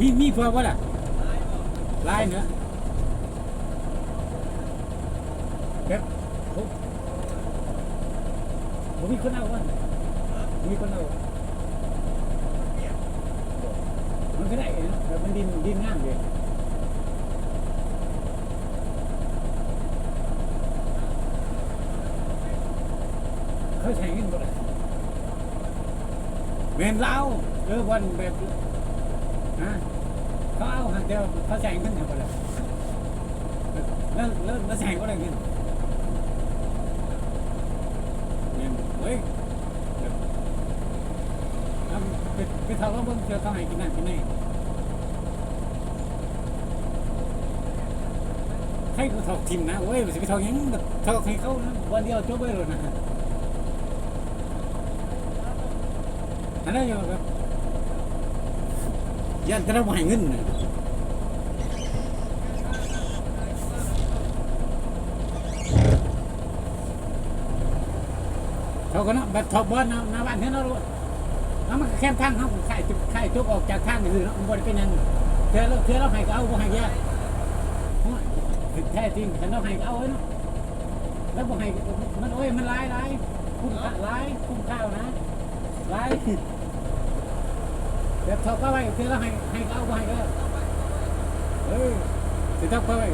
ມີ ມີເພື່ອບໍ່ລະ? ຫຼາຍເນາະ ແບບ ໂອ້ ບໍ່ມີຄົນເອົາບໍ່? ບໍ່ມີຄົນເອົາບໍ່? ມັນກໍໄດ້ເນາະ ແບບມັນດິນ ດິນງາມເດ້. ເຂົາໃຊ້ເງິນບໍ່ໄດ້. ແມ່ນລາວ ເອີ ບ່ອນແບບ ຮະ ເຂົາເອົາຫັ້ນ ແຕ່ວ່າເຂົາໃຊ້ເງິນໃຫ້ບໍ່ໄດ້ ລະ ລະ ລະໃຊ້ບໍ່ໄດ້ເງິນ. ແມ່ນເວີຍ ແບບ ໄປ ໄປເທົ່າລອງເບິ່ງ ເທື່ອເຂົາໃຫ້ກິນນັ້ນກິນນີ້. ໃຜຜູ້ເຖົ້າຖິ້ມນະ ໂອ້ຍ ຊິໄປເຖົ້າຫຍັງ ເຖົ້າໃຫ້ເຂົານະ ວັນດຽວຈົບໄປໂລດນະ. ອັນນັ້ນຢູ່ແບບ ຢ້ານແຕ່ລາວບໍ່ໃຫ້ເງິນນະ. ເຂົາກໍເນາະ ແບບເຖົ້າບ່ອນໜ້າ ໜ້າບ້ານເຮືອນເຮົາໂລດ. ເອົາ ມັນກໍແຄມທາງເຮົາ ຂາຍ ຂາຍຈົກອອກຈາກທາງຊື່ເນາະ ມັນບໍ່ໄດ້ເປັນຫຍັງ. ເທື່ອ ເທື່ອລາວໃຫ້ກໍເອົາ ບໍ່ໃຫ້ກໍຢ່າ. ໂອ້ຍ ແທ້ຈິງ ຄັນລາວໃຫ້ກໍເອົາເນາະ. ລາວບໍ່ໃຫ້ ມັນ ໂອ້ຍ ມັນຫຼາຍ ຫຼາຍ ຄຸ້ມຄ່າຫຼາຍ ຄຸ້ມຄ່ານະ ຫຼາຍ. ແບບເຖົ້າປະໄວ້ ເທື່ອລາວໃຫ້ ໃຫ້ກໍເອົາ ບໍ່ໃຫ້ກໍຢ່າ. ເອີ ຊິເຖົ້າປະໄວ້